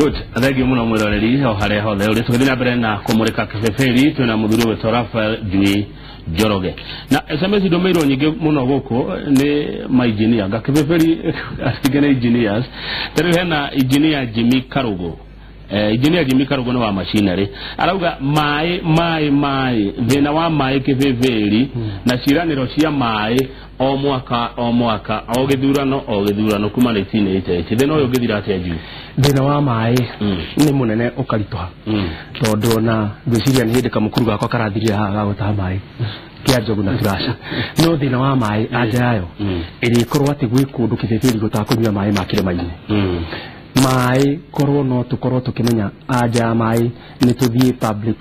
Good. Thengiũ mũno mwĩroreri o harĩa hothe ũrĩ. Tũgĩthiĩ na mbere na kũmũrĩka kĩbĩbĩri twĩna mũthuri ũgwĩtwo Raphael Njui Njoroge. Na SMS ndũmĩirwo nyingĩ mũno gũkũ nĩ ma engineer. Nga kĩbĩbĩri aingĩ nĩ engineers. Ta rĩu hena engineer Jimmy Karugu. Engineer Jimmy Karugu nĩ wa machinery. Arauga maĩ maĩ maĩ thĩna wa maĩ kĩbĩbĩri na ciĩranĩro cia maĩ o mwaka o mwaka o gĩthurano o gĩthurano kuma 1988. Thĩna ũyũ ũngĩthira atĩa Njui? Thĩna wa maĩ nĩ mũnene ũkaritũha, tondũ ona ngwĩciria nĩ hĩndĩ kamũkuru gakwa karathirire haha ga gũtaha maĩ kĩa njogu na turasha. No thĩna wa maĩ anja yayo ĩrĩkorwo atĩ gwĩ kũndũ kĩbĩbĩri gũtakũnyua maĩ ma kĩrĩma-inĩ. Maĩ korwo no tũkorwo tũkĩmenya anja ya maĩ nĩ tũthiĩ public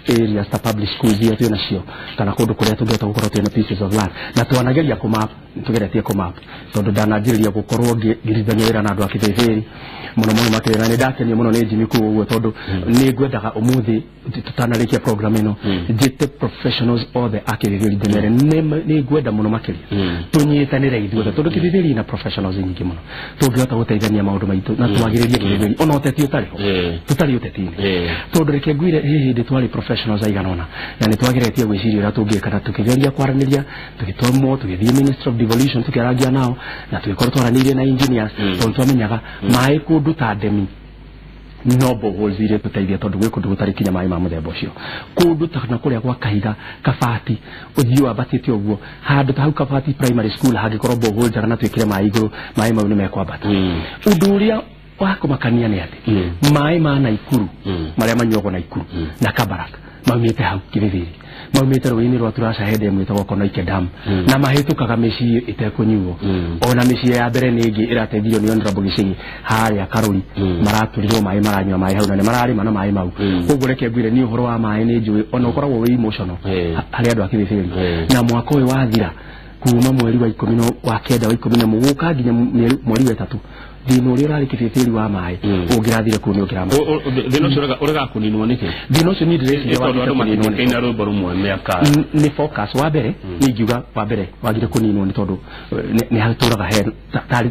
areas ta public schools iria twĩ nacio, kana kũndũ kũrĩa tũngĩhota gũkorwo twĩna pieces of land, na twanageria kũmap, tũgeretie kũmap, tondũ ndananjĩrĩria gũkorwo ngĩrutithania wĩra na andũ a kĩbĩbĩri mũno mũno makĩria, na nĩ ndakenio mũno nĩ Jimmy kũu ũguo, tondũ nĩ ngwendaga ũmũthĩ tũtanarĩkia program ĩno njĩte professionals othe a kĩbĩbĩri ndĩmere nĩ ngwenda mũno makĩria tũnyitanĩre ithuothe, tondũ kĩbĩbĩri ina professionals nyingĩ mũno tũngĩhota gũteithania maũndũ maitũ na twagĩrĩrie kĩbĩbĩri ona ũteti ũtarĩ ho, tũtarĩ ũteti-inĩ. Tondũ reke ngwire, hĩ hĩndĩ twarĩ professionals aigana ũna na nĩ twageretie gwĩciria ũrĩa tũngĩka, na tũkĩgeria kwaranĩria, tũgĩtũmwo tũgĩthiĩ Ministry of Devolution tũkĩarangia nao, na tũgĩkorwo twaranĩirie na engineers, tondũ twamenyaga maĩ kũndũ ta Ndemi no boreholes iria tũteithia, tondũ gwĩ kũndũ gũtarĩ kinya maĩ ma mũthemba ũcio, kũndũ ta na kũrĩa gwa Kahiga Kabati ũthiĩ wambatĩte ũguo, handũ ta hau Kabati Primary School hangĩkorwo borehole njega na twĩkĩre maĩ igũrũ, maĩ mau nĩ mekwambata. Ũndũ ũrĩa wa kũmakania nĩ atĩ maĩ ma Naikuru marĩa manyuagwo Naikuru na Kabarak maumĩte hau Kĩbĩbĩri, maumĩte rũĩ-inĩ rwa Turasha, he dam ĩtagwo Konoike Dam, na mahĩtũkaga mĩciĩ ĩtekũnyuo. Ona mĩciĩ ya mbere nĩ ĩngĩ ĩrateithirio nĩ Honorable Gĩcĩgĩ harĩa Karũri, maratũrirwo maĩ, maranyua maĩ hau na nĩ mararĩma na maĩ mau. Koguo reke ngwĩre, niĩ ũhoro wa maĩ nĩ njũĩ ona ũkoragwo wĩ emotional harĩ andũ a Kĩbĩbĩri. Na mwaka ũyũ wathira, kuma mweri wa 19 wa 11 gũka nginya mweri wa 3, thĩna ũrĩa ũrarĩ Kĩbĩbĩri wa maĩ ũngĩrathire kũu nĩ ũngĩrama. Thĩna ũcio ũrega kũninwo nĩkĩ? Thĩna ũcio niĩ ndĩreciria tondũ andũ wagĩte kũninwo nĩ matingĩkaina rwĩmbo rũmwe mĩaka Nĩ focus. Wa mbere nĩ ingiuga wa mbere wagire kũninwo nĩ tondũ nĩ hatũraga he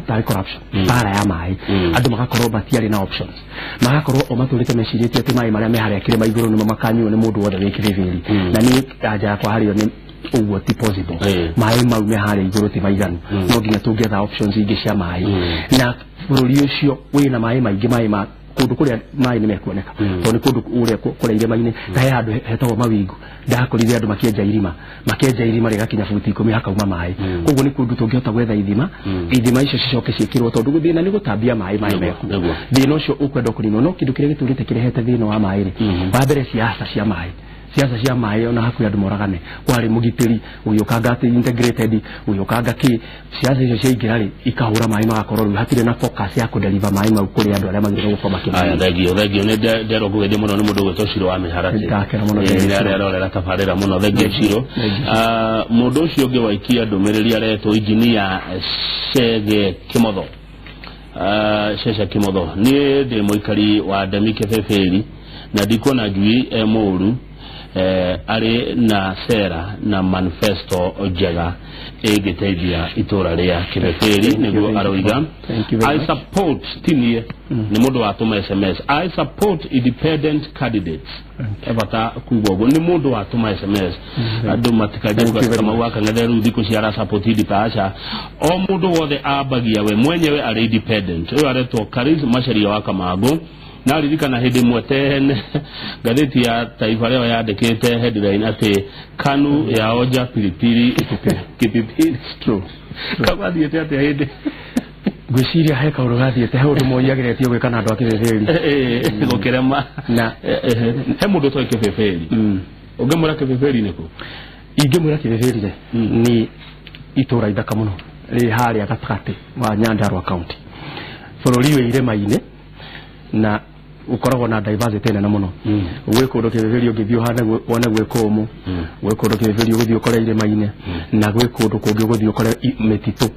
tarĩ corruption, bara ya maĩ. Andũ magakorwo matiarĩ na options, magakorwo o matũrĩte mecirĩtie atĩ maĩ marĩa me harĩa kĩrĩma igũrũ nĩmo makanyuo nĩ mũndũ wothe wĩ Kĩbĩbĩri. Na niĩ anja yakwa harĩo nĩ ũguo ti possible. Maĩ mau me harĩa igũrũ ti maiganu. No nginya tũngĩetha options ingĩ cia maĩ, na bũrũri ũcio wĩna maĩ maingĩ, maĩ ma kũndũ kũrĩa maĩ nĩ mekuoneka, tondũ nĩ kũndũ kũrĩa kũrĩa irĩma-inĩ, ta he handũ hetagwo Mawingu, ndakorire andũ makĩenja irima, makenja irima rĩgakinya buti 10 hakauma maĩ. Koguo nĩ kũndũ tũngĩhota gwetha ithima, ithima icio cicoke ciĩkĩrwo, tondũ thĩna nĩ gũtambia maĩ, maĩ mekuo. Thĩna ũcio ũkwenda kũninwo, no kĩndũ kĩrĩa gĩtũrĩte kĩrehete thĩna wa maĩ rĩ, wa mbere siasa cia maĩ, siasa cia maĩ, ona hakuhĩ andũ moragane, kwarĩ mũgitĩri ũgĩũkanga atĩ integrated, ũgĩũkanga kĩ, siasa icio ciaingĩra rĩ, ikahũra maĩ, magakorwo rĩu hatirĩ na focus ya kũdeliver maĩ mau kũrĩ andũ arĩa magĩrĩirwo gũkorwo Aya, makĩmanyua. Thengio, thengio. Nĩ nderwo ngũgeithie mũno nĩ mũndũ ũgwĩtwo Ciro wa Mĩharatĩ. Ndakena mũno, Nĩ thengiũ, arĩa Ciro. arorera tabarĩra mũno. Thengio, Ciro. Thengiũ. Ah, mũndũ ũcio ũngĩ waikia ndũmĩrĩri aretwo injinia Chege Kĩmotho. Ah, Cece Kĩmotho, niĩ ndĩ mũikari wa Ndemi Kĩbĩbĩri na ndikuona Njui e mũũru, arĩ na sera na manifesto njega ĩngĩteithia itũra rĩa Kĩbĩbĩri. Thank you, Nĩguo thank you. aroiga. Thank you very I much. support tinie nĩ mũndũ watũma SMS, "I support independent candidates." Ebata kuga ũguo nĩ mũndũ watũma SMS, andũ matikanjie Thank you very Kamau much. wakang'ethe rĩu thikũ ici ara support independent. Aca, o mũndũ wothe ambagia we mwenyewe arĩ independent. Ũyũ aretwo Karis Macharia wa Kamangũ. Na ririkana hĩndĩ ĩmwe tene ngathĩti ya Taifa Leo yandĩkĩte headline atĩ KANU yaonja pilipili kipipili. True. Kagwathiĩte atĩa hĩndĩ? Ngwĩciria he kaũndũ gathiĩte, he ũndũ Moi ageretie gwĩka na andũ a Kĩbĩbĩri. Gũkĩrema. Na He mũndũ ũtoĩ Kĩbĩbĩri, ũngĩmwĩra Kĩbĩbĩri nĩkũ? Ingĩmwĩra Kĩbĩbĩri rĩ, nĩ itũra ithaka mũno rĩ harĩa gatagatĩ wa Nyandarua County, bũrũri wĩ irĩma-inĩ na ũkoragwo na diversity nene mũno. Gwĩ kũndũ Kĩbĩbĩri ũngĩthiĩ ũhane wone gwĩ kũmũ, gwĩ kũndũ Kĩbĩbĩri ũgũthiĩ ũkore irĩma-inĩ, na gwĩ kũndũ kũngĩ ũgũthiĩ ũkore mĩtitũ.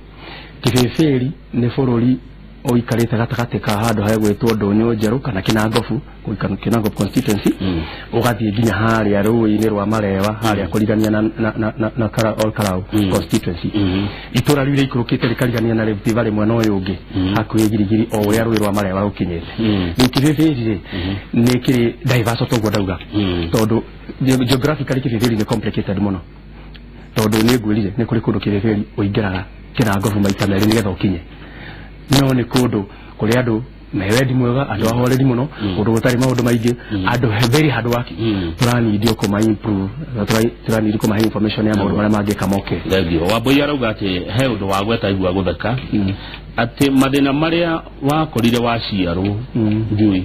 Kĩbĩbĩri nĩ bũrũri ũikarĩte gatagatĩ ka handũ hegwĩtwo Ndũnyũ Njerũ kana Kinangobu, Kinangobu constituency, ũgathiĩ nginya harĩa rũĩ-inĩ rwa Marewa harĩa kũrigania na Ol Kalou constituency. Itũra rĩu rĩikũrũkĩte rĩkarigania na Rift Valley mwena ũyũ ũngĩ hakuhĩ girigiri o ũrĩa rũĩ rwa Marewa rũkinyĩte. Rĩu Kĩbĩbĩri rĩ nĩ kĩrĩ diverse toguo ndauga, tondũ geographically Kĩbĩbĩri nĩ complicated mũno, tondũ nĩ ngwĩrire nĩ kũrĩ kũndũ Kĩbĩbĩri ũingĩraga Kinangobu maita merĩ nĩgetha ũkinye, no nĩ kũndũ kũrĩ andũ me wendi mwega, andũ ahoreri mũno, kũndũ gũtarĩ maũndũ maingĩ, andũ very hard working. Tũranidi kũma improve, tũranidi kũmahe information ya maũndũ marĩa mangĩka moke. Thengiũ. Wambui arauga atĩ he ũndũ wa gweta igua gũtheka atĩ mathĩna marĩa wakorire waciarwo Njui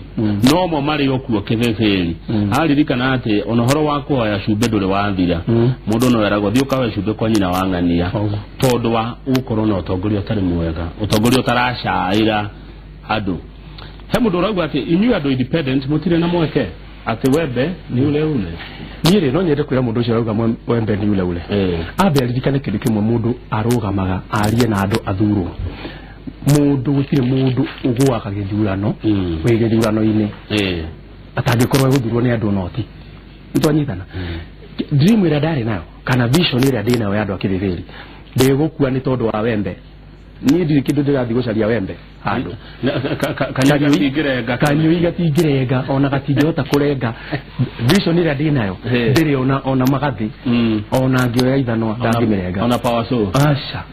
nomo marĩ o kuo Kĩbĩbĩri. Aririkana atĩ ona ũhoro wa kũhoya cumbĩ ndũrĩ wathira, mũndũ no eragwo thiĩ ũkahoe cumbĩ kwa nyina wa ng'ania, tondũ wa gũkorwo na ũtongoria ũtarĩ mwega, ũtongoria ũtaracaĩra andũ. He mũndũ ũrauga atĩ inyuĩ andũ independent mũtirĩ na mweke, atĩ wembe nĩ ule ule. Niĩ rĩ no nyende kwĩra mũndũ ũcio arauga wembe nĩ ule ule, ambe aririkane kĩndũ kĩmwe, mũndũ arũgamaga arie na andũ athurwo. Mũndũ gũtirĩ mũndũ ũgũaga gĩthurano wĩ gĩthurano-inĩ atangĩkorwo egũthurwo nĩ andũ noti. Nĩtwanyitana? Dream ĩrĩa ndarĩ nayo kana vision ĩrĩa ndĩ nayo ya andũ a Kĩbĩbĩri ndĩgũkua nĩ tondũ wa wembe. Niĩ ndirĩ kĩndũ ndĩrathiĩ gũcaria wembe handũ. Kanyui gatingĩrenga ona gatingĩhota kũrenga. Vision ĩrĩa ndĩ nayo ndĩrĩ ona magathĩ ona ngĩoya ithanwa ndangĩmĩrenga ona power saw. Aca,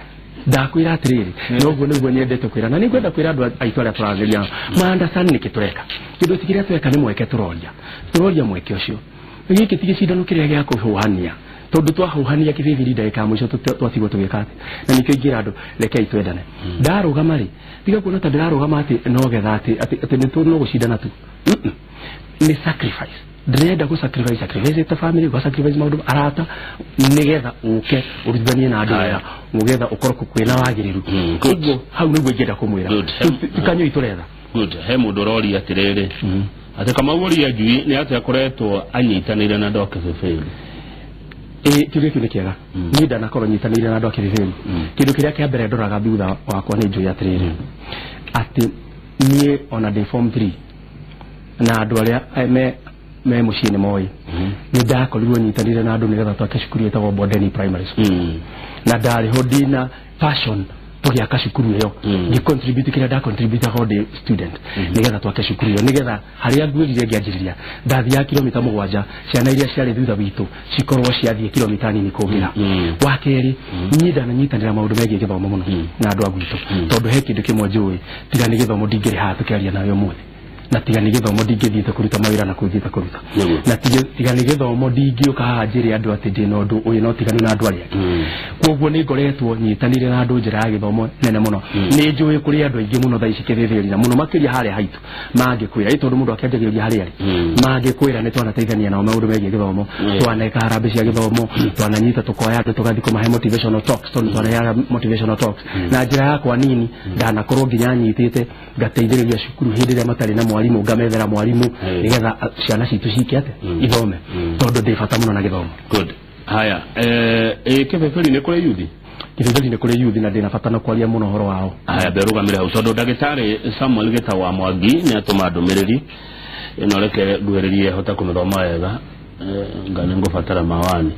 ndakwĩra atĩrĩrĩ, noguo nĩguo nyendete kwĩra, na nĩngwenda kwĩra andũ aitũ arĩa tũrageria ma understand nĩkĩ tũreka. Kĩndũ ti kĩrĩa tweka nĩ mweke tũroria mweke ũcio. Gĩkĩ ti gĩcindano kĩrĩa gĩa kũhũhania, tondũ twahũhania Kĩbĩbĩri ndagĩka ya mũico twatigwo tũgĩka atĩ, na nĩkĩo ingĩra andũ rekei twendane. Ndarũgama rĩ, tiga kuona ta ndĩrarũgama atĩ nogetha atĩ nĩ no gũcindana tu, nĩ sacrifice. Ndĩrenda gũ sacrifice ta family, gũ sacrifice maũndũ arata, nĩgetha ũke ũrutithanie na andũ wega, nĩgetha ũkorwo kwĩna wagĩrĩru. Koguo hau nĩguo ingĩenda kũmwĩra tikanyui tũretha. Good. He mũndũ ũroria atĩrĩrĩ atĩ Kamau Ũria Njui nĩ atĩa akoretwo anyitanĩire na andũ a Kĩbĩbĩri. Kĩũria kĩu nĩ kĩega. Niĩ ndanakorwo nyitanĩire na andũ a Kĩbĩbĩri. Kĩndũ kĩrĩa kĩa mbere ndoraga thutha wakwa nĩ njũĩ atĩrĩrĩ, atĩ niĩ ona ndĩ form 3 na andũ arĩa me mũciĩ nĩ moĩ, nĩ ndakorirwo nyitanĩire na andũ nĩgetha twake cukuru ĩtagwo Bondeni Primary School, na ndarĩ ho ndĩna passion tũgĩaka cukuru ĩyo, ngĩ contribute kĩrĩa nda contribute akorwo ndĩ student, nĩgetha twake cukuru ĩyo, nĩgetha harĩa ngwĩrire ngĩanjĩrĩria ndathiaga kilomita 7, ciana iria ciarĩ thutha witũ cikorwo ciathiĩ kilomita nini kũngĩra. Wa kerĩ, niĩ ndananyitanĩra maũndũ megiĩ gĩthomo mũno na andũ a gwitũ, tondũ he kĩndũ kĩmwe njũĩ, tiga nĩ gĩthomo ndingĩrĩ haha tũkĩaria nawe ũmũthĩ, na tiga nĩ gĩthomo ndingĩthiĩte kũruta mawĩra na kũu thiĩte kũruta, na tiga nĩ gĩthomo ndingĩũka haha njĩre andũ atĩ ndĩna ũndũ ũyũ no tiganu na andũ arĩa angĩ. Koguo nĩ ngoretwo nyitanĩire na andũ njĩra ya gĩthomo nene mũno. Nĩ njũĩ kũrĩ andũ aingĩ mũno thaa ici Kĩbĩbĩri na mũno makĩria harĩa haitũ mangĩkwĩra, ĩ tondũ mũndũ akĩanjagĩrĩria harĩa arĩ, mangĩkwĩra nĩ twanateithania nao maũndũ megiĩ gĩthomo, twaneka harambĩ cia gĩthomo, twananyita tũkoya andũ tũgathiĩ kũmahe motivational talks, tondũ twanaheaga motivational talks. Na njĩra yakwa nini ndanakorwo nginya nyitĩte ngateithĩrĩria cukuru hĩndĩ ĩrĩa matarĩ na mwarimu, ngamethera mwarimu nĩgetha ciana citũ cike atĩ ithome, tondũ ndĩ bata mũno na gĩthomo. Good. Haya, Kĩbĩbĩri nĩ kũrĩ yuthi? Kĩbĩbĩri nĩ kũrĩ yuthi na ndĩna bata na kwaria mũno ũhoro wao. Haya, mbe rũgamĩre hau tondũ ndagĩtarĩ Samuel Gĩta wa Mwangi nĩ atũma ndũmĩrĩri ĩno, reke nguhĩrĩrie hote kũmĩthoma wega, nga nĩ ngũbatara mawani.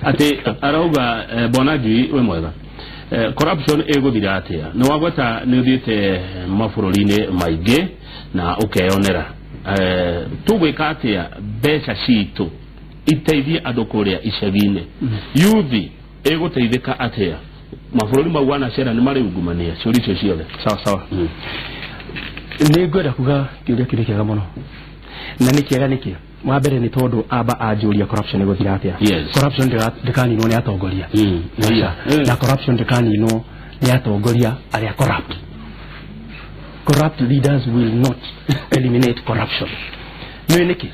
Atĩ arauga bwana Njui wĩ mwega, corruption ĩgũthira atĩa? Nĩ wagweta nĩ ũthiĩte mabũrũri-inĩ maingĩ na ũkeyonera, tũgwĩka atĩa mbeca citũ iteithie andũ kũrĩa icagi-inĩ? Yuthi ĩgũteithĩka atĩa? Mabũrũri mau wanacera nĩ marĩ ungumania? Ciũria icio ciothe. Sawa sawa. Nĩ ngwenda kuga kĩũria kĩu nĩ kĩega mũno, na nĩ kĩega nĩkĩ? Wa mbere nĩ tondũ amba anjũria corruption ĩgũthira atĩa. Corruption ndĩkaninwo nĩ atongoria, na corruption ndĩkaninwo nĩ atongoria arĩa corrupt. Corrupt leaders will not eliminate corruption. Nĩ nĩkĩ?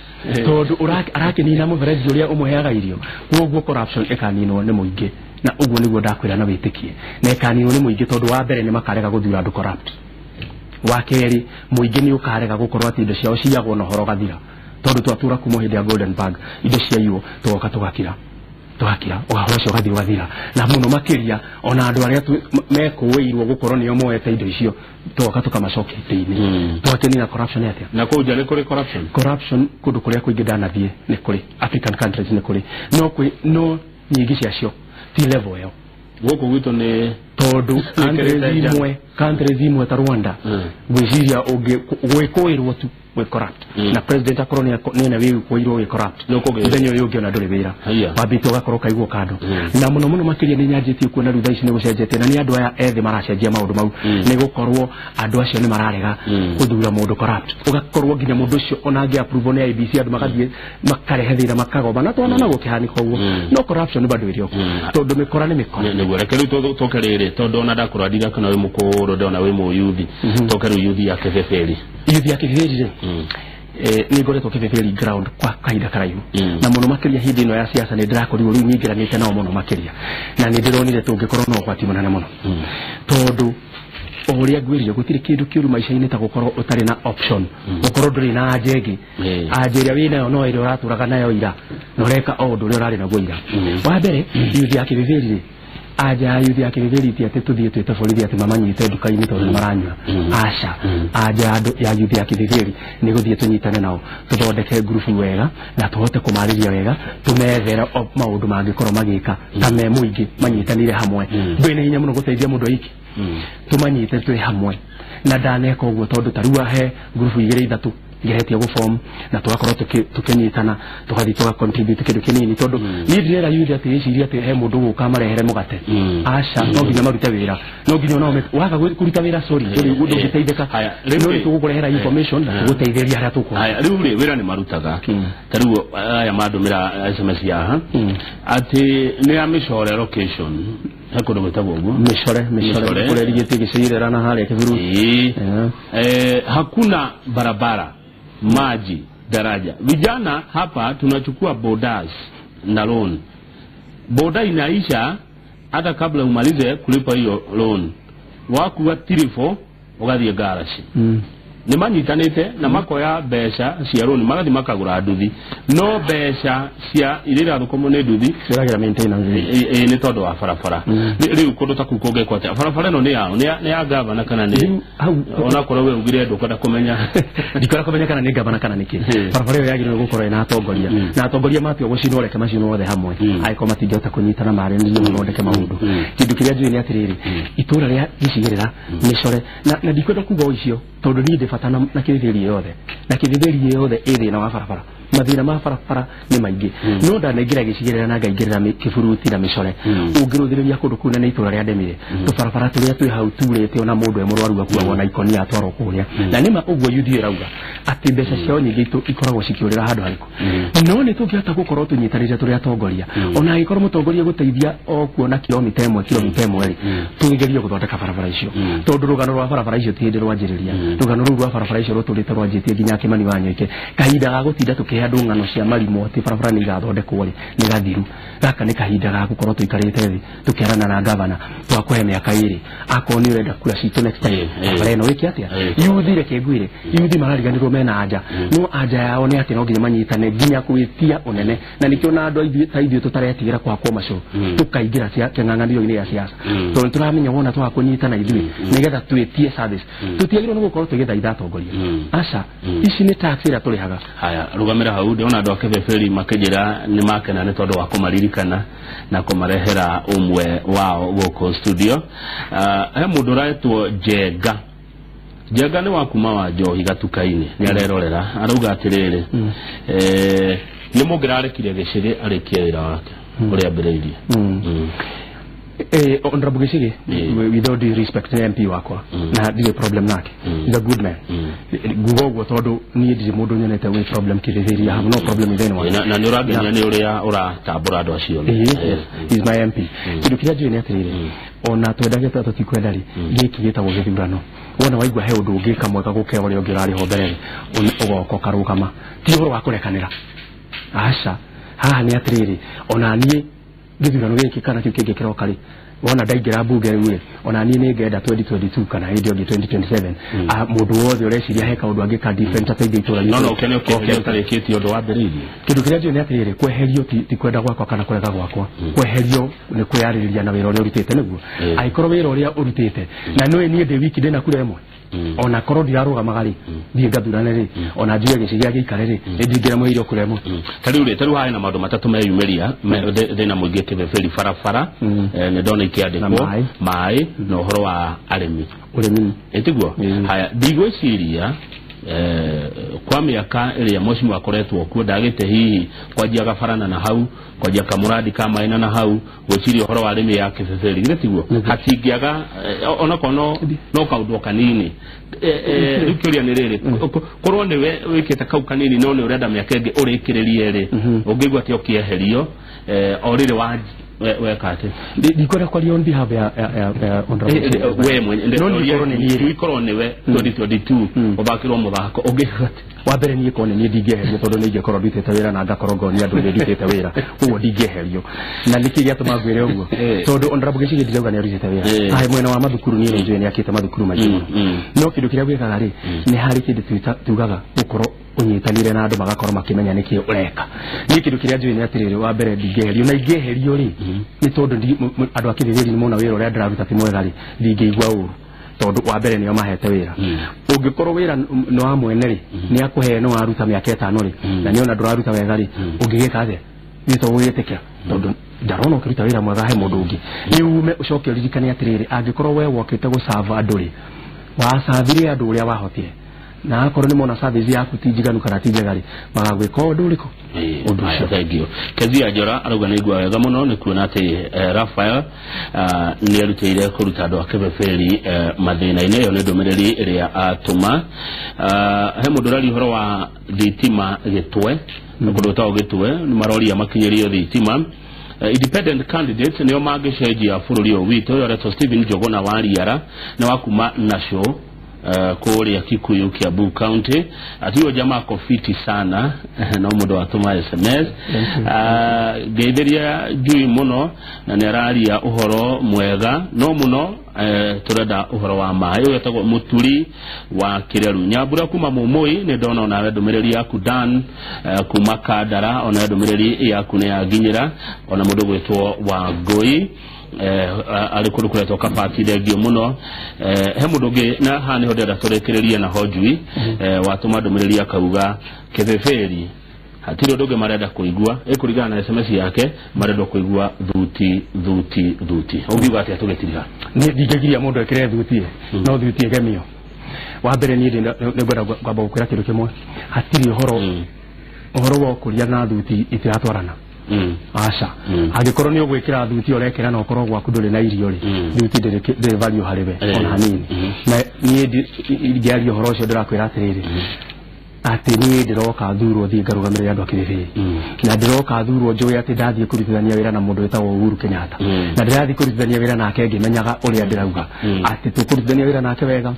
Tondũ arakĩnina mũberethi ũrĩa ũmũheaga irio, koguo corruption ĩkaninwo nĩ mũingĩ, na ũguo nĩguo ndakwĩra na wĩtĩkie, na ĩkaninwo nĩ mũingĩ tondũ wa mbere nĩ makarega gũthura andũ corrupt, wa kerĩ mũingĩ nĩ ũkarega gũkorwo atĩ indo ciao ciyagwo na ũhoro ũgathira, tondũ twatũra kuma hĩndĩ ya Golden Bag indo ciaiywo tũgoka tũgakira. Tũgakira ũhoro ũcio ũgathiĩ ũgathira na mũno makĩria ona andũ arĩa mekũĩirwo gũkorwo nĩo moete indo icio tũgoka tũkamacokia itĩ-inĩ. Tũgakĩnina corruption atĩa? Na kũu nja nĩ kũrĩ corruption? Corruption kũndũ kũrĩa kũingĩ ndanathiĩ nĩ kũrĩ, African countries nĩ kũrĩ, no kwĩ no nyingĩ ciacio ti level ĩyo. Gũkũ gwitũ nĩ tondũ countries imwe ta Rwanda ngwĩciria gwĩkũĩrwo tu wĩ corrupt na president akorwo nĩ ena wĩkũĩrwo wĩ corrupt mũthenya ũyũ ũngĩ ona ndũrĩ wĩra wambĩte ũgakorwo ũkaigwo kando. Na mũno mũno makĩria nĩ nyanjĩtie kuona rĩu thaa ici nĩ gũcenjetie na nĩ andũ aya ethĩ maracenjia maũndũ mau nĩ gũkorwo andũ acio nĩ mararega gũthura mũndũ corrupt, ũgakorwo nginya mũndũ ũcio ona angĩ approve nĩ IEBC andũ magathiĩ makarehe thĩna makagoma na twana na gũkĩhanĩka ũguo. No corruption bado ĩrĩ o tondũ mĩkora nĩ mĩkora. Nĩguo reke rĩu tũke rĩrĩ tondũ ona ndakũrora ndigakena wĩ mũkũrũ ndona wĩ mũyuthi tũke rĩu yuthi ya Kĩbĩbĩri. Yuthi ya Kĩbĩbĩri rĩ nĩ ngoretwo Kĩbĩbĩri ground kwa kahinda karaihu na mũno makĩria hĩndĩ ĩno ya siasa nĩ ndĩrakorirwo rĩu nyingĩranĩte nao mũno makĩria na nĩ ndĩronire tũngĩkorwo na ũgwati mũnene mũno tondũ o ũrĩa ngwĩrire gũtirĩ kĩndũ kĩũru maica-inĩ ta gũkorwo ũtarĩ na option, gũkorwo ndũrĩ na anja ĩngĩ, anja ĩrĩa wĩnayo no ĩrĩa ũratũraga nayo ira na ũreka o ũndũ ũrĩa ũrarĩ naguo ira. Wa mbere yuthi ya Kĩbĩbĩri rĩ anja ya yuthi ya Kĩbĩbĩri ti atĩ tũthiĩ twĩte borithi atĩ mamanyite nduka-inĩ tondũ nĩ maranyua, aca. Anja ya yuthi ya Kĩbĩbĩri nĩ gũthiĩ tũnyitane nao tũthondeke ngurubu wega na tũhote kũmarĩria wega tũmethere maũndũ mangĩkorwo magĩka ta me mũingĩ manyitanĩire hamwe. Ndũrĩ na hinya mũno gũteithia mũndũ aiki, tũmanyite twĩ hamwe na ndaneka ũguo tondũ ta rĩu he ngurubu igĩrĩ ithatũ ngeretie gũform na tũgakorwo tũkĩnyitana tũgathiĩ tũga contribute kĩndũ kĩnini tondũ niĩ ndirera yuthi atĩ ĩciria atĩ he mũndũ gũka marehere mũgate, aca, no nginya marute wĩra, no nginya onao waga kũruta wĩra sorry ndũngĩteithĩka, no nĩ tũgũkũrehera information na tũgũteithĩria harĩa tũkuona. Rĩu rĩ wĩra nĩ marutaga ta rĩu aya mandũmĩra SMS yaha atĩ nĩ ya Mĩcore location he kũndũ gwĩtagwo ũguo Mĩcore kũrĩa rigĩtie gĩcigĩrĩra na harĩa Kĩburu. Hakuna barabara, maji, daraja. Vijana hapa tunachukua bodas na loan. Boda inaisha hata kabla umalize kulipa hiyo loan. Wakuwa tirifo ugathiĩ garaji. Nĩ manyitanĩte na makoya mbeca cia loan magathi makagũra nduthi, no mbeca cia iria irathũkũmwo nĩ nduthi ciragĩra maintenance nĩ tondũ wa barabara. Rĩu kũndũ ta kũu kũngĩkwo atĩa? Barabara ĩno nĩ yao, nĩ ya gavana kana nĩ onakorwo we ugire ndũkwenda kũmenya ndikwenda kũmenya kana nĩ gavana kana nĩkĩ. Barabara ĩyo yagĩrĩirwo gũkorwo ĩna atongoria na atongoria matua gũcinwo reke macinwo othe hamwe angĩkorwo matingĩhota kũnyitana maranĩrie mathondeke maũndũ. Kĩndũ kĩrĩa njũĩ nĩ atĩrĩrĩ, itũra rĩa gĩcigĩrĩra Mĩcore na ndikwenda kuga o icio tondũ niĩ ndĩ bata na Kĩbĩbĩri yothe na Kĩbĩbĩri yothe ĩ thĩna wa barabara, mathĩna ma barabara nĩ maingĩ, no ndanaingĩra gĩcigĩrĩra na ngaingĩrĩra Kĩburuti na Mĩcore. Ũngĩrũthĩrĩria kũndũ kũu na nĩ itũra rĩa Ndemire, tũbarabara tũrĩa twĩ hau turĩte ona mũndũ e mũrwaru akuagwo na ikonia atwarwo kũrĩa na nĩma ũguo yuthi ĩrauga atĩ mbeca ciao nyingĩ ikoragwo cikĩũrĩra handũ harĩkũ. No nĩ tũngĩhota gũkorwo tũnyitanĩte tũrĩ atongoria, ona angĩkorwo mũtongoria gũteithia o kuona kilomita ĩmwe rĩ, tũgerie gũthondeka barabara icio tondũ rũgano rwa barabara icio ti hĩndĩ rwanjĩrĩria, rũgano rũu rwa barabara icio rũtũrĩte rwanjĩtie nginya Kĩmani wa Nyoike. Kahinda ga gũtinda tũkĩhe andũ ng'ano cia marimũ atĩ barabara nĩ igathondekwo rĩ nĩ gathiru. Gaka nĩ kahinda ga gũkorwo tũikarĩte thĩ tũkĩarana na gavana twakũhe mĩaka ĩrĩ, akorwo nĩ ũrenda kura citũ next time barabara ĩno wĩke atĩa. Yuthi reke ngwĩre, yuthi marariganĩrwo mena anja, no anja yao nĩ atĩ no nginya manyitane nginya kwĩtia ũnene, na nĩkĩo na andũ aithuĩ ta ithuĩ tũtaretigĩra kũhakwo macũ tũkaingĩra kĩng'ang'anĩro-inĩ gĩa siasa tondũ nĩ tũramenya wona twaga kũnyitana ithuĩ nĩgetha twĩtie service tũtiagĩrĩirwo nĩ gũkorwo tũgĩthaitha atongoria, aca, ici nĩ tax ĩrĩa tũrĩhaga. Haya, rũgamĩra hau ndĩrona andũ a Kĩbĩbĩri makĩnjĩra nĩ makena nĩ tondũ wa kũmaririkana na kũmarehera ũmwe wao gũkũ studio. He mũndũ ũretwo Njenga. Njenga nĩ wa kuma wa Njohi Gatuka-inĩ, nĩ arerorera arauga atĩrĩrĩ, nĩ mũngĩrarekire Gĩcĩgĩ arĩkie wĩra wake ũrĩa ambĩrĩirie. Honorable Gĩcĩgĩ, with all due respect, nĩ MP wakwa na ndirĩ problem nake, he's a good man. Nguga ũguo tondũ niĩ ndirĩ mũndũ nyonete wĩ problem Kĩbĩbĩri, I have no problem with anyone. Na nĩ ũrangenia nĩ ũrĩa ũratambũra andũ acio. He's my MP. Kĩndũ kĩrĩa njũĩ nĩ atĩrĩrĩ, ona twendage ta tũtikwenda rĩ, gĩkĩ gĩtagwo gĩthurano, wona waigua he ũndũ ũngĩka mwega gũkĩra ũrĩa ũngĩ ũrarĩ ho mbere rĩ, ũgoka ũkarũgama, ti ũhoro wa kũrekanĩra, aca. Haha nĩ atĩrĩrĩ, ona niĩ gĩthurano gĩkĩ kana kĩu kĩngĩ kĩroka rĩ, Wona ndaingĩra mbunge rĩu rĩ, ona niĩ nĩ ngenda 2022 kana hĩndĩ ĩngĩ 2027 mũndũ wothe ũreciria he kaũndũ angĩka different ateithie itũra ritũ. No ũkene ũkĩeherio ũtarĩkĩtie ũndũ wambĩrĩirie. Kĩndũ kĩrĩa njũĩ nĩ atĩrĩrĩ, kweherio ti kwenda gwakwa kana kũrega gwakwa. Kweherio nĩ kwĩyarĩrĩria na wĩra ũrĩa ũrutĩte nĩguo. Angĩkorwo wĩra ũrĩa ũrutĩte na nĩũĩ niĩ ndĩ wiki ndĩna kura ĩmwe, ona korwo ndirarũgamaga rĩ, thiĩ ngathurane rĩ, ona njuge gĩcigi gĩikare rĩ, nĩ ndingĩramũheire kura ĩmwe. Ta rĩu haha hena maũndũ matatũ meyumĩria thĩna mũingĩ kĩbeberi, barabara nĩ ndona ikĩandĩkwo, maĩ na ũhoro wa arĩmi. Ũrĩmi. Ĩtiguo? Haya, ndigwĩciria kwa mĩaka ĩrĩa mheshimiwa akoretwo kuo ndagĩte hihi kwanjia gabarana na hau, kwanjia kamũrandi ka maĩ na hau, gwĩciria ũhoro wa arĩmi ya kĩbeberi, githĩ tiguo? Hatingĩaga onakorwo no kaũndũ kanini. Rĩu kĩũria nĩ rĩrĩ, korwo nĩwe wĩkĩte kau kanini no nĩ ũrenda mĩaka ĩngĩ ũrĩkĩrĩrie rĩ, ũngĩigua atĩ ũkĩeherio o rĩrĩ weka atĩ? Ndikwenda kwaria on behalf ya we mwenye, ikorwo nĩwe 2022 ũthakĩrwo mũthako ũngĩigua atĩ? Wa mbere niĩ korwo nĩ niĩ ndingĩeherio tondũ nĩ ingĩkorwo ndutĩte wĩra na ngakorwo ngonia andũ ũrĩa ndutĩte wĩra, ũguo ndingĩeherio. Na nĩkĩ gĩatũma ngwĩre ũguo? Tondũ Honorable Gĩchige ndirauga nĩ arutĩte wĩra. Ahe mwena wa mathukuru niĩ nĩ njũĩ nĩ akĩte mathukuru maingĩ mũno. No kĩndũ kĩrĩa gwĩkaga rĩ, nĩ harĩ kĩndũ tugaga gũkorwo ũnyitanĩire na andũ magakorwo makĩmenya nĩkĩ ũreka. Niĩ kĩndũ kĩrĩa njũĩ nĩ atĩrĩrĩ, wa mbere ndingĩeherio, na ingĩeherio rĩ, nĩ tondũ andũ a Kĩbĩbĩri nĩ mona wĩra ũrĩa ndĩraruta ti mwega rĩ, ndingĩigua ũru. Tondũ wa mbere nĩo mahete wĩra. Ũngĩkorwo wĩra nĩ wa mwene rĩ, nĩ akũhe nĩ waruta mĩaka ĩtano rĩ, na nĩona ndũraruta wega rĩ, ũngĩgĩka atĩa? Nĩ to ũgĩtĩkĩra tondũ ndarona ũkĩruta wĩra mwega he mũndũ ũngĩ. Nĩ ume ũcoke ũririkane atĩrĩrĩ, angĩkorwo we wokĩte gũcava andũ rĩ, wacavire andũ ũrĩa wahotire, na akorwo nĩ mona service yaku ti njiganu kana ti njega rĩ, magagwĩka ũndũ ũrĩkũ? Ũndũ ũcio. Thank you. Kezia Njora arauga nĩ igua wega mũno nĩ kuona atĩ Raphael nĩ arutĩire kũruta andũ a kĩbeberi mathĩna-inĩ. Ĩyo nĩ ndũmĩrĩri ĩrĩa atũma. He mũndũ ũraria ũhoro wa thitima Gĩtwe, kũndũ gwĩtagwo Gĩtwe, nĩ maroria makinyĩrio thitima. Independent candidate nĩo mangĩcenjia bũrũri ũyũ witũ. Ũyũ aretwo Stephen Njogona wa Riara, nĩ wa kuma Nasho kũrĩa Kikuyu, Kiambu County. Ati huyo jamaa ako fiti sana no mũndũ watũma SMS. Ngeithĩria njui mũno na nĩ araria ũhoro mwega no mũno tũrenda ũhoro wa maĩ. Ũyũ etagwo Mũturi wa Kĩreru. Nyambura kuma Mũmũi, nĩ ndona onawe ndũmĩrĩri yaku. Dan kuma Kandara, onawe ndũmĩrĩri yaku nĩ yanginyĩra. Ona mũndũ gwĩtwo Wangũi arĩ kũndũ kũretwo Kabati, thengio mũno. He mũndũ ũngĩ na haha nĩho ndĩrenda tũrĩkĩrĩrie naho njui, watũma ndũmĩrĩri akauga kĩbĩbĩri hatirĩ ũndũ ũngĩ marenda kũigua, ĩkũringana na SMS yake, marenda kũigua thuti thuti thuti. Ũngiuga atĩa tũgĩtiriha? Niĩ ndingĩgiria mũndũ ekĩre thuti, no thuti ĩgemio. Wa mbere niĩ nĩngwenda kwamba gũkwĩra kĩndũ kĩmwe, hatirĩ ũhoro wa ũkũria na thuti itiratwarana. Aca, angĩkorwo nĩ ũgwĩkĩra thuti ũrekĩra na ũkorwo gwaku ndũrĩ na irio rĩ, thuti ndĩrĩ value harĩ we ona hanini. Na niĩ ingĩaria ũhoro ũcio ndĩrakwĩra atĩrĩrĩ, atĩ niĩ ndĩroka thurwo thiĩ ngarũgamĩrĩre andũ a Kĩbĩbĩri, na ndĩroka thurwo njũĩ atĩ ndathiĩ kũrutithania wĩra na mũndũ wĩtagwo Uhuru Kenyatta, na ndĩrathiĩ kũrutithania wĩra nake ngĩmenyaga ũrĩa ndĩrauga atĩ tũkũrutithania wĩra nake wega.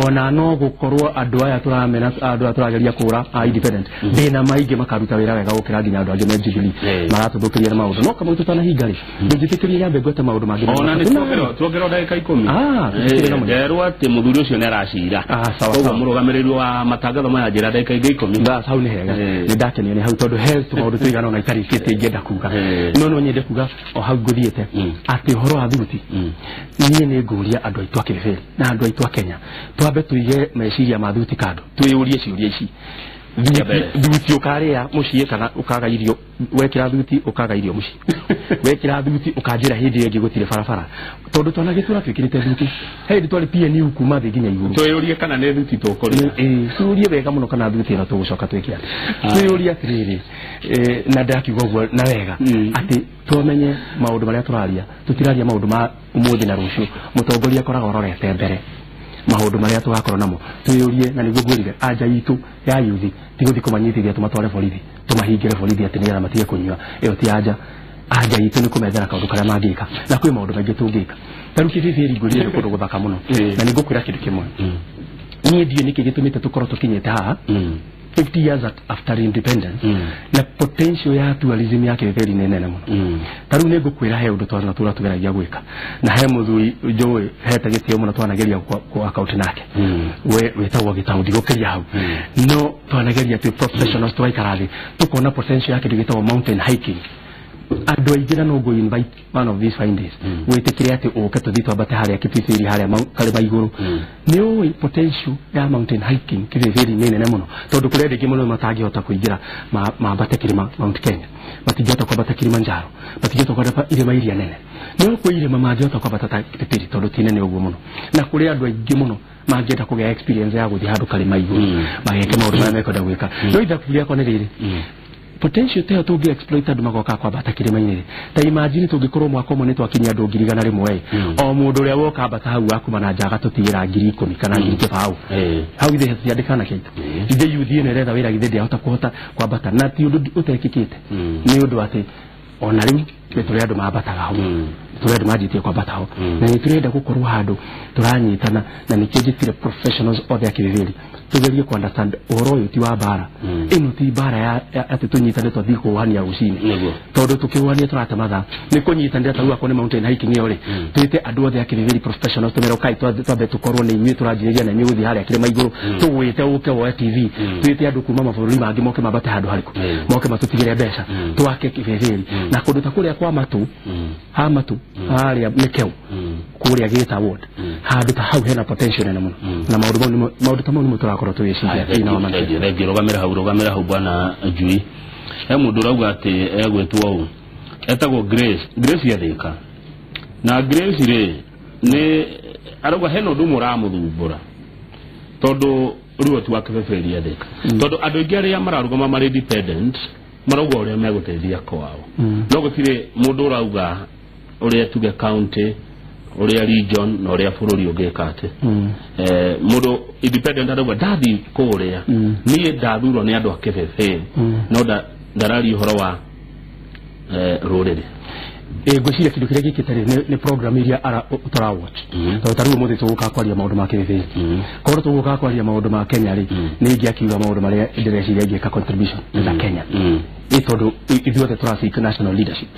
Ona no gũkorwo andũ aya tũramena, andũ aya tũrageria kũra a independent, ndĩna maingĩ makaruta wĩra wega gũkĩra nginya andũ angĩ me Jubilee maratũthũkĩria na maũndũ. No kamau tũtanahinga rĩ, ndũnjĩtĩkĩrie nyambe ngwete maũndũ mangĩ. Ona nĩ tuongerwo ndagĩka 10. Nderwo atĩ mũthuri ũcio nĩ aracira, koguo mũrũgamĩrĩri wa matangatho maya njĩra ndagĩka ingĩ 10. Bas, hau nĩ hega, nĩ ndakenio nĩ hau tondũ he tũmaũndũ tũigana ũna itarĩkĩtie ingĩenda kuga, no nyende kuga o hau ngũthiĩte atĩ ũhoro wa thuti, niĩ nĩ ngũria andũ aitũ a Kĩbĩbĩri na andũ aitũ a Kenya twambe tũige meciria ma thuti kando, twĩyũrie ciũria ici. Thuti ũkarĩa mũciĩ kana ũkaga irio? Wekĩra thuti ũkaga irio mũciĩ, wekĩra thuti ũkanjĩra hĩndĩ ĩyo ĩngĩ gũtirĩ barabara, tondũ twanagĩtũra twĩkĩrĩte thuti. He hĩndĩ twarĩ PNU kuma thĩ nginya igũrũ. Twĩyũrie kana nĩ thuti tũkũrĩa. Twĩyũrie wega mũno kana thuti ĩno tũgũcoka twĩkĩra. Twĩyũrie atĩrĩrĩ, na ndĩrakiuga ũguo na wega atĩ twamenye maũndũ marĩa tũraria, tũtiraria maũndũ ma ũmũthĩ na rũciũ. Mũtongoria akoragwo arorete mbere maũndũ marĩa tũgakorwo namo. Twĩyũrie, na nĩguo ngwĩrire anja itũ ya yuthi ti gũthiĩ kũmanyitithia tũmatware borithi, tũmahingĩre borithi atĩ nĩgetha matige kũnyua. Ĩyo ti anja. Anja itũ nĩ kũmethera kaũndũ karĩa mangĩka, na kwĩ maũndũ maingĩ tũngĩka. Ta rĩu Kĩbĩbĩri ngwĩrire nĩ kũndũ gũthaka mũno, na nĩ ngũkwĩra kĩndũ kĩmwe, niĩ ndiũĩ nĩkĩ gĩtũmĩte tũkorwo tũkinyĩte haha. 50 years after independence na potential ya tourism ya Kibiberi nĩ nene mũno. Ta rĩu nĩ ngũkwĩra he ũndũ twana tũgeragia gwĩka na he mũthuri njũĩ hete gĩtĩo mũno twanageria ku account nake we wĩtagwo Gĩtaũ, ndigũkĩria hau, no twanageria twĩ professionals twaikara thĩ tũkona potential ya kĩndũ gĩtagwo mountain hiking. Andũ aingĩ na no ngũ invite one of these fine days wĩtĩkĩre atĩ ũke tũthiĩ twambate harĩa Kibiberi harĩa karĩma igũrũ. Nĩ ũĩ potential ya mountain hiking Kibiberi nĩ nene mũno, tondũ kũrĩ andũ aingĩ mũno matangĩhota kũingĩra mambate kĩrĩma Mount Kenya, matingĩhota kwambata Kilimanjaro, matingĩhota kwambata irĩma iria nene. No kwĩ irĩma mangĩhota kwambata ta Kibiberi tondũ ti nene ũguo mũno, na kũrĩ andũ aingĩ mũno mangĩenda kũgĩa experience ya gũthiĩ handũ karĩma igũrũ mageke maũndũ marĩa mekwenda gwĩka. No ithabu rĩakwa nĩ rĩrĩ, potential teyo tũngĩ exploit andũ magoka kwambata kĩrĩma-inĩ rĩ, ta imagine tũngĩkorwo mwaka ũmwe nĩ twakinyia andũ 100,000, o mũndũ ũrĩa woka ambata hau akuma na nja agatũtigĩra 10,000 kana 20,000 hau ithe tũtiandĩkana kĩndũ. Ithe yuthi ĩno ĩretha wĩra githĩ ndĩahota kũhota kwambata, na ti ũndũ ũtekĩkĩte nĩ ũndũ atĩ ona rĩu nĩ tũrĩ andũ mambataga hau, tũrĩ andũ manjĩtie kwambata ho, na nĩ tũrenda gũkorwo handũ tũranyitana, na nĩkĩo njĩtire professionals othe a Kibiberi tugerie ku understand ũhoro ũyũ ti wa mbara, ĩno ti mbara ya atĩ tũnyitane twathiĩ kũhania rũcinĩ, tondũ tũkĩhũania tũrate mathaa nĩ kũnyitanĩra. Ta rĩu akorwo nĩ mountain hiking ĩyo rĩ, twĩte andũ othe a Kibiberi professionals tũmere ũkai twambe tũkorwo nĩ inyuĩ tũranjĩrĩria na inyuĩ gũthiĩ harĩa kĩrĩma igũrũ, tũgwĩte ũke woe TV, twĩte andũ kuma mabũrũri mangĩ moke mambate handũ harĩkũ, moke matũtigĩre mbeca twake Kibiberi. Na kũndũ ta kũrĩa kwa Matu, ha Matu harĩa Mĩkeu kũrĩa Gĩta ward, handũ ta hau hena potential nene mũno, na maũndũ ta mau nĩmo tũrakorwo tũgĩciria thĩinĩ wa manifesto. Thengiũ. Rũgamĩra hau bwana Njui. He mũndũ ũrauga atĩ egwĩtwo ũũ, etagwo Grace Gĩathĩka, na Grace rĩ nĩ arauga hena ũndũ ũmwe ũramũthumbũra tondũ ruo ti wa Kibiberi Gĩathĩka, tondũ andũ aingĩ arĩa mararũgama marĩ independent marauga ũrĩa megũteithia kwao, no gũtirĩ mũndũ ũrauga ũrĩa tuge county, ũrĩa region na ũrĩa bũrũri ũngĩka atĩ. Mũndũ independent arauga ndathiĩ kũrĩa niĩ ndathurwo nĩ andũ a Kibiberi, no ndararia ũhoro wa rũrĩrĩ. Ngwĩciria kĩndũ kĩrĩa gĩkĩte rĩ nĩ program iria tũra watch, tondũ ta rĩu ũmũthĩ tũgũka kwaria maũndũ ma Kibiberi, korwo tũgũka kwaria maũndũ ma Kenya rĩ, nĩ ingĩakiuga maũndũ marĩa ndĩreciria ingĩka contribution na Kenya, ĩ tondũ ithuothe tũra seek national leadership,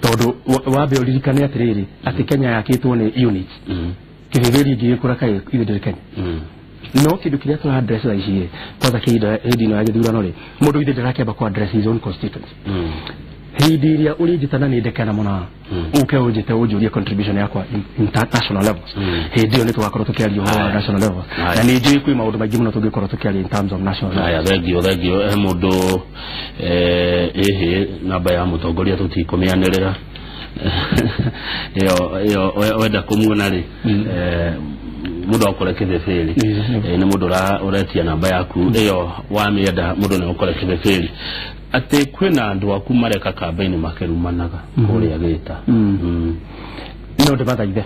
tondũ wambe ũririkane atĩrĩrĩ atĩ Kenya yakĩtwo nĩ units, Kibiberi ĩngĩgĩkũra kaĩ ithuĩ ndĩrĩ Kenya. No kĩndũ kĩrĩa tũra address thaa ici rĩ, kwanza kĩhinda hĩndĩ ĩno ya gĩthurano rĩ, mũndũ ithe ndarakĩamba kũ address his own constituency. Hĩndĩ ĩrĩa ũrĩnjĩtana nĩ ndekena mũno ũke ũnjĩte ũnjũrie contribution yakwa in national levels, hĩndĩ ĩyo nĩ tũgakorwo tũkĩaria ũhoro wa national levels, na nĩ njũĩ kwĩ maũndũ maingĩ mũno tũngĩkorwo tũkĩaria in terms of national levels. Haya, thengiũ. He mũndũ ĩhĩ namba ya mũtongoria tũtikũmĩanĩrĩra ĩyo wenda kũmuona rĩ, mũndũ akore Kibiberi. Nĩ mũndũ ũretia namba yaku ĩyo wamĩenda, mũndũ nĩ ũkore Kibiberi atĩ kwĩna andũ aku mareka kambeini makĩrumanaga kũrĩa Gĩta. No ndĩmathaithe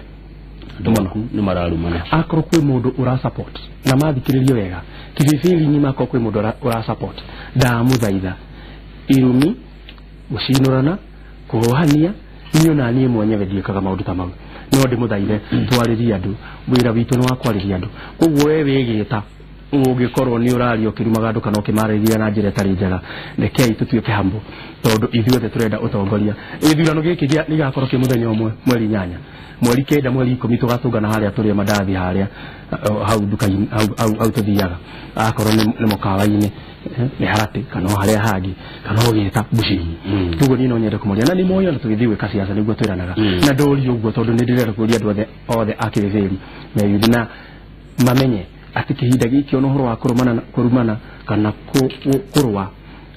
Andũ aku nĩ mararumana. Akorwo kwĩ mũndũ ũra support na mathikĩrĩrie wega Kibiberi ng'ima, akorwo kwĩ mũndũ ũra support, ndamũthaitha irumi gũcinũrana kũhohania, niĩ ona niĩ mwenyewe ndiĩkaga maũndũ ta mau, no ndĩmũthaithe twarĩrie andũ. Wĩra witũ nĩ wa kwarĩria andũ, koguo we wĩgĩta ũngĩkorwo nĩ ũraria ũkĩrumaga andũ kana ũkĩmarĩria na njĩra ĩtarĩ njega, rekei tũtuĩke humble, tondũ ithuothe tũrenda ũtongoria. Gĩthurano gĩkĩ gĩgakorwo kĩ mũthenya ũmwe, mweri 8, mweri 9, mweri 10, tũgatũngana harĩa tũrĩe mandathi harĩa hau nduka-inĩ hau tũthiaga, akorwo nĩ mũkawa-inĩ nĩ harati kana o harĩa hangĩ kana o Gĩta Bushi. Koguo niĩ no nyende kũmoria na nĩ moĩ ona tũgĩthiĩ gwĩka ciaca nĩguo twĩranaga, na ndũrio ũguo tondũ nĩ ndĩrenda kũria andũ othe a Kibiberi meyuthi na mamenye atĩ kĩhinda gĩkĩ ona ũhoro wa kũrumana kana kũrũa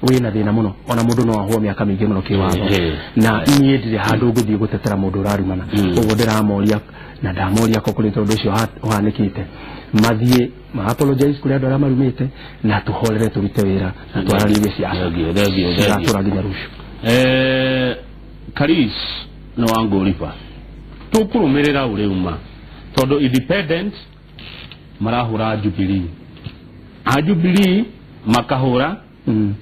wĩna thĩna mũno, ona mũndũ no ahwo mĩaka mĩingĩ mũno kĩwatho, na niĩ ndirĩ handũ ngũthiĩ gũtetera mũndũ ũrarumana. Koguo ndĩramoria na ndamoria ko kũrĩ tondũ ũcio ũhanĩkĩte mathiĩ ma apologize kũrĩ andũ arĩa marumĩte, na tũhorere tũrute wĩra na twararĩrie ciaca Thengiũ. cigatũra nginya rũciũ. Karis nĩ wa Ngũriba, tũkũrũmĩrĩra ũrĩuma tondũ independent marahũra Jubilee, a Jubilee makahũra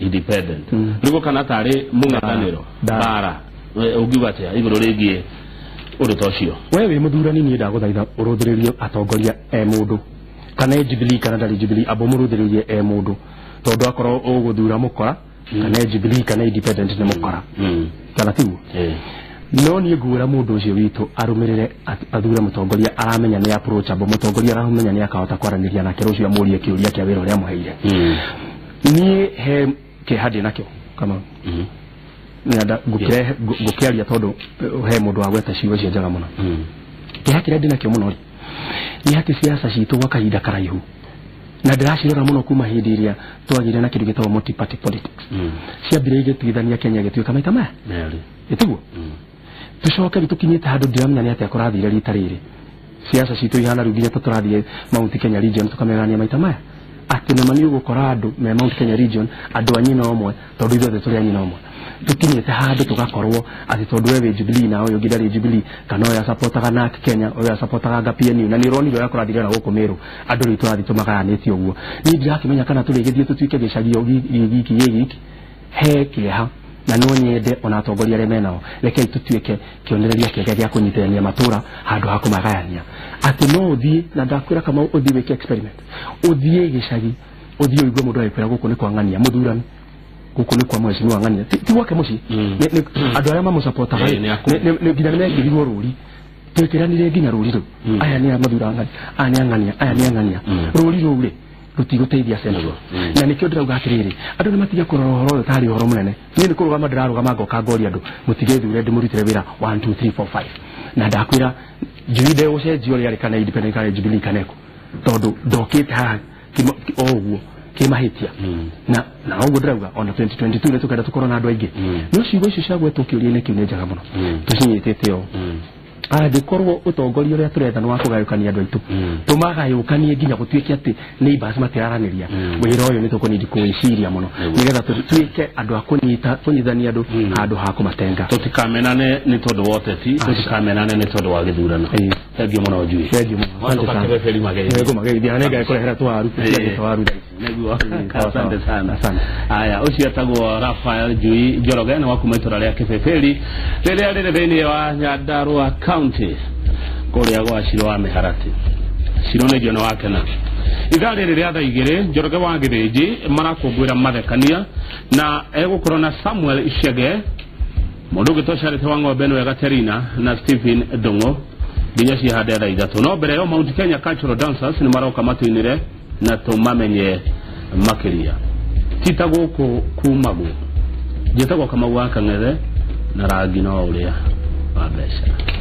independent, nĩguo kana tarĩ mũng'ethanĩro Ndara. Mbara ũngiuga atĩa igũrũ rĩgiĩ ũndũ ta ũcio? We wĩ mũthurani, niĩ ndagũthaitha ũrũthĩrĩrie atongoria e mũndũ, kana e Jubilee kana ndarĩ Jubilee, amba ũmũrũthĩrĩrie e mũndũ. Tondu akorwo uguthura mukora kana Jubilee kana independent ni mukora. Kana tiguo? No niĩ nguĩra mũndũ ũcio witũ arũmĩrĩre athure mũtongoria aramenya nĩ approachable, mũtongoria aramenya nĩ akahota kwaranĩria nake rũciũ amũrie kĩũria kĩa wĩra ũrĩa amũheire. Niĩ he kĩeha ndĩ nakĩo kama ngũkĩaria tondũ he mũndũ wa gweta ciugo icio njega mũno. Kĩeha kĩrĩa ndĩ nakĩo mũno rĩ nĩ atĩ siasa citũ gwa kahinda karaihu na ndĩracirora mũno kuma hĩndĩ ĩrĩa twagĩire na kĩndũ gĩtagwo multi party politics. Ciambire igĩtuithania Kenya gĩtuĩka maita maya ĩtiguo tucoke rĩu tũkinyĩte handũ ndiramenya nĩ atĩa kũrathire rita rĩrĩ. Siasa citũ ihana rĩu nginya tũrathiĩ Mount Kenya region tũkamegania maita maya atĩ nama nĩ ũgũkora andũ me Mount Kenya region andũ a nyina ũmwe tondũ ithuothe tũrĩ a nyina ũmwe. Tũkinyĩte handũ tũgakorwo atĩ tondũ we wĩ Jubilee na ũyũ ũngĩ ndarĩ Jubilee kana ũyũ acapotaga NARC Kenya ũyũ acapotaga nga PNU na nĩ ũronire ũrĩa kũrathire na gũkũ Meru andũ rĩu tũrathiĩ tũmagayanĩtie ũguo. Niĩ ndirakĩmenya kana tũrĩgĩthiĩ tũtuĩke gĩcagi o giki gĩ giki. He kĩeha na no nyende ona atongoria arĩa menao rekei tũtuĩke kĩonereria kĩega gĩa kũnyitithania matũra handũ ha kũmagayania. Atĩ no ũthiĩ na ndakwĩra Kamau ũthiĩ wĩke experiment, ũthiĩ gĩcagi ũthiĩ ũigue mũndũ agĩkwĩra gũkũ nĩ kwa ng'ania mũthurani, gũkũ nĩ kwa mheshimiwa ng'ania, ti gwake mũciĩ. Andũ arĩa mamũcapotaga nginya nĩmekĩrirwo rũri, twĩkĩranire nginya rũri rũu, aya nĩ a mathura ng'ania, aya nĩ a ng'ania, aya nĩ a ng'ania. Rũri rũu rĩ rũtigũteithia central. Na nĩkĩo ndĩrauga atĩrĩrĩ andũ nĩmatige kũrora ũhoro ũyũ tarĩ ũhoro mũnene. Niĩ nĩ kũrũgama ndĩrarũgama ngoka ngoria andũ mũtigethure ndĩmũrutĩre wĩra 1 2 3 4 5 na ndakwĩra Jubilee ndegũcenjia ũrĩa arĩ kana independent kana Jubilee kana eko tondũ ndokĩte haha o ũguo kĩmahĩtia. Na ũguo ndĩrauga ona 2022 nĩ tũkenda tũkorwo na andũ aingĩ. No ciugo icio cia gwetwo kĩũria-inĩ kĩu nĩ njega mũno tũcinyitĩte o. Angĩkorwo ũtongoria ũrĩa tũretha nĩ wa kũgayũkania andũ aitũ tũmagayũkanie nginya gũtuĩke atĩ neighbors matiraranĩria, wĩra ũyũ nĩ tũkũnindi kũwĩciria mũno nĩgetha tũtuĩke andũ a kũnyitithania andũ handũ ha kũmatenga. Tũtikamenane nĩ tondũ wa ũteti, tũtikamenane nĩ tondũ wa gĩthurano. Thengiũ mũno Njui. Thengiũ mũno. Nĩngũmageithia na nĩngakũrehera twaru twaru. Nĩguo. Asante sana. Aya, ũcio etagwo Raphael Njui Njoroge nĩ wa kuma itũra rĩa Kĩbĩbĩri rĩrĩa rĩrĩ thĩinĩ wa Nyandarua County kũrĩa gwa Shiro wa Mĩharatĩ. Shiro nĩ njiona wakena. Ithaa rĩrĩ rĩa thaa igĩrĩ Njoroge wa Gĩthĩnji marakũngũĩra mathekania na egũkorwo na Samuel Icege mũndũ ũngĩ Charity wa Ng'ombe nĩwe Gaterina na Stephen Ndung'u nginya cihande thaa ithatũ. No mbere ĩyo Mount Kenya Cultural Dancers nĩ maroka matũinĩre na tũmamenye makĩria. Ti ta gũkũ kumagwo njĩtagwo Kamau wa Kang'ethe na rangi no ũrĩa wa mbeca.